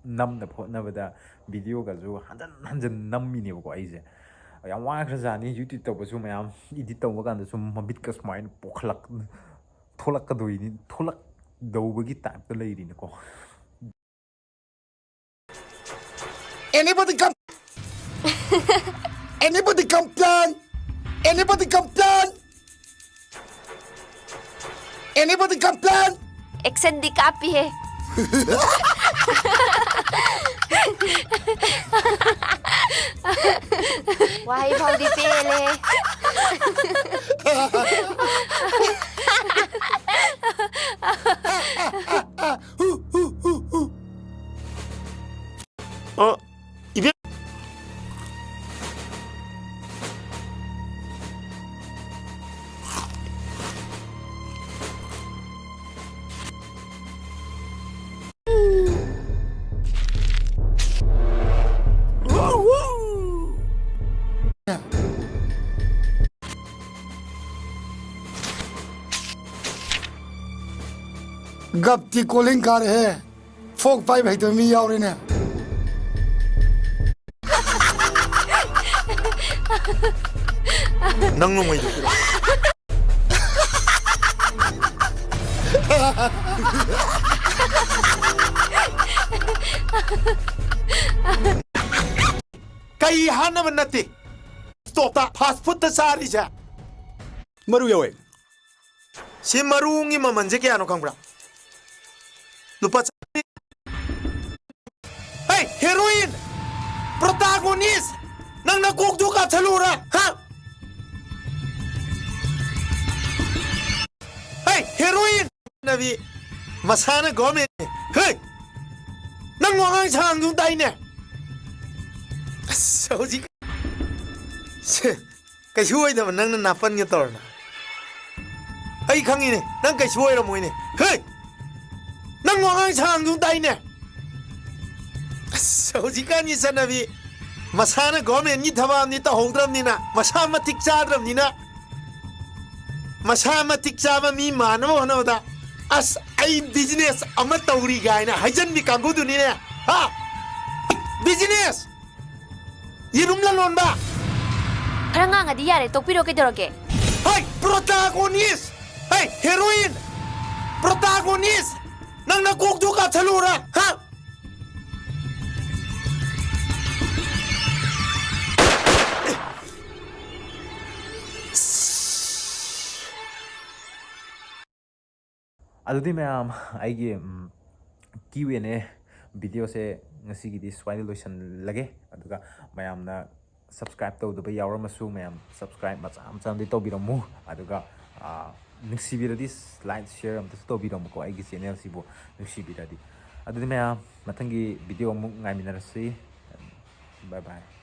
ꯅꯝꯅꯕ ꯍꯣꯠꯅꯕꯗ ꯚꯤꯗꯤꯑꯣꯒꯁꯨ ꯍꯟꯖꯟ ꯍꯟꯖꯟ ꯅꯝꯃꯤꯅꯦꯕꯀꯣ ꯑꯩꯁꯦ꯫ ꯌꯥꯝ ꯋꯥꯈ꯭ꯔꯖꯥꯠꯅꯤ ꯌꯨꯇ꯭ꯌꯨꯕ ꯇꯧꯕꯁꯨ, ꯃꯌꯥꯝ ꯏꯗꯤꯠ ꯇꯧꯕ ꯀꯥꯟꯗꯁꯨ ꯃꯃꯤꯠꯀ ꯁꯨꯃꯥꯏꯅ ꯄꯣꯛꯈꯠꯂꯛ ꯊꯣꯛꯂꯛꯀꯗꯣꯏꯅꯤ, ꯊꯣꯛꯂꯛꯗꯧꯕꯒꯤ ꯇꯥꯏꯞꯇ ꯂꯩꯔꯤꯅꯤꯀꯣ꯫ Anybody come? Anybody complain? Anybody complain? Anybody complain? ꯑꯦꯛꯁꯟꯗꯤ ꯀꯥꯞꯄꯤꯍꯦ꯫ ꯋꯥꯍꯩ ꯐꯥꯎꯗꯤ ꯄꯦꯜꯂꯦ꯫ 어, 이별 गप की कॉलिंग कर है। फोक पाइप है तो मी यार ने। ꯅꯪ ꯅꯣꯡꯃꯩꯗꯨ ꯄꯤꯔꯛꯑꯣ꯫ ꯀꯩ ꯍꯥꯠꯅꯕ ꯅꯠꯇꯦ꯫ ꯁ꯭ꯇꯣꯞꯇ ꯐꯥꯁ ꯐꯨꯗꯇ ꯆꯥꯔꯤꯁꯦ꯫ ꯃꯔꯨ ꯌꯥꯎꯋꯦ꯫ ꯁꯤ ꯃꯔꯨꯒꯤ ꯃꯃꯜꯁꯦ ꯀꯌꯥꯅꯣ ꯈꯪꯕ꯭ꯔꯥ? ꯂꯨꯄꯥ ꯆꯥꯝꯃꯔꯤ꯫ ꯍꯦ, ꯍꯦꯔꯣꯏꯟ! ꯄ꯭ꯔꯣꯇꯥꯒꯣꯅꯤꯁ! ꯅꯪ ꯅꯀꯣꯛꯇꯨ ꯀꯥꯞꯊꯠꯂꯨꯔꯥ? ꯍꯥ? ꯍꯦ, ꯍꯦꯔꯣꯏꯟ! ꯅꯕꯤ, ꯃꯁꯥꯅ ꯒꯣꯔꯃꯦꯟꯅꯦ꯫ ꯍꯦ! ꯅꯪ ꯋꯥꯉꯥꯡ ꯁꯉꯥꯡꯗꯨ ꯇꯥꯏꯅꯦ꯫ ꯑꯁ, ꯍꯧꯖꯤꯛ ꯁꯦ, ꯀꯩꯁꯨ ꯑꯣꯏꯗꯕ ꯅꯪꯅ ꯅꯥꯄꯟꯒ ꯇꯧꯔꯅ꯫ ꯑꯩ ꯈꯪꯉꯤꯅꯦ, ꯅꯪ ꯀꯩꯁꯨ ꯑꯣꯏꯔꯝꯃꯣꯏꯅꯦ꯫ ꯍꯦ! ꯅꯪ ꯋꯥꯉꯥꯡ ꯁꯉꯥꯡꯗꯨ ꯇꯥꯏꯅꯦ꯫ ꯑꯁ, ꯍꯧꯖꯤꯛꯀꯥꯟꯒꯤ ꯆꯠꯅꯕꯤ, ꯃꯁꯥꯅ ꯒꯣꯔꯃꯦꯟꯒꯤ ꯊꯕꯛ ꯑꯃꯗꯤ ꯇꯧꯍꯧꯗ꯭ꯔꯕꯅꯤꯅ, ꯃꯁꯥ ꯃꯇꯤꯛ ꯆꯥꯗ꯭ꯔꯕꯅꯤꯅ, ꯃꯁꯥ ꯃꯇꯤꯛ ꯆꯥꯕ ꯃꯤ ꯃꯥꯟꯅꯕ ꯍꯣꯠꯅꯕꯗ, ꯑꯁ, ꯑꯩ ꯕꯤꯖꯤꯅꯦꯁ ꯑꯃ ꯇꯧꯔꯤ ꯀꯥꯏꯅ ꯍꯥꯏꯖꯟꯕꯤ ꯀꯥꯡꯕꯨꯗꯨꯅꯤꯅꯦ꯫ ꯍꯥ? ꯕꯤꯖꯤꯅꯦꯁ! ꯌꯦꯔꯨꯝ ꯂꯂꯣꯟꯕ! ꯈꯔ ꯉꯥꯡꯉꯗꯤ ꯌꯥꯔꯦ, ꯇꯣꯛꯄꯤꯔꯣ, ꯀꯩꯗꯧꯔꯒꯦ? ꯍꯩ, ꯄ꯭ꯔꯣꯇꯥꯒꯣꯅꯤꯁ! ꯍꯩ, ꯍꯦꯔꯣꯏꯟ! ꯄ꯭ꯔꯣꯇꯥꯒꯣꯅꯤꯁ! ꯅꯪꯅ ꯀꯣꯛꯇꯨ ꯀꯥꯞꯊꯠꯂꯨꯔꯥ? ꯍꯥ? ꯑꯗꯨꯗꯤ ꯃꯌꯥꯝ, ꯑꯩꯒꯤ ꯀ꯭ꯌꯨ ꯑꯦꯟ ꯑꯦ ꯚꯤꯗꯤꯑꯣꯁꯦ ꯉꯁꯤꯒꯤꯗꯤ ꯁ꯭ꯋꯥꯏꯗ ꯂꯣꯏꯁꯤꯜꯂꯒꯦ꯫ ꯑꯗꯨꯒ ꯃꯌꯥꯝꯅ ꯁꯕꯁꯀ꯭ꯔꯥꯏꯞ ꯇꯧꯗꯕ ꯌꯥꯎꯔꯝꯃꯁꯨ, ꯃꯌꯥꯝ ꯁꯕꯁꯀ꯭ꯔꯥꯏꯞ ꯃꯆꯥ ꯃꯆꯥ ꯑꯝꯇ ꯇꯧꯕꯤꯔꯝꯃꯨ꯫ ꯑꯗꯨꯒ, ꯑ, ꯅꯨꯡꯁꯤꯕꯤꯔꯗꯤ ꯂꯥꯏꯛ, ꯁꯤꯌꯔ ꯑꯝꯇꯁꯨ ꯇꯧꯕꯤꯔꯝꯃꯨꯀꯣ, ꯑꯩꯒꯤ ꯆꯦꯅꯦꯜꯁꯤꯕꯨ ꯅꯨꯡꯁꯤꯕꯤꯔꯗꯤ꯫ ꯑꯗꯨꯗꯤ ꯃꯌꯥꯝ, ꯃꯊꯪꯒꯤ ꯚꯤꯗꯤꯑꯣ ꯑꯃꯨꯛ ꯉꯥꯏꯃꯤꯟꯅꯔꯁꯤ꯫ ꯕꯥꯏ ꯕꯥꯏ꯫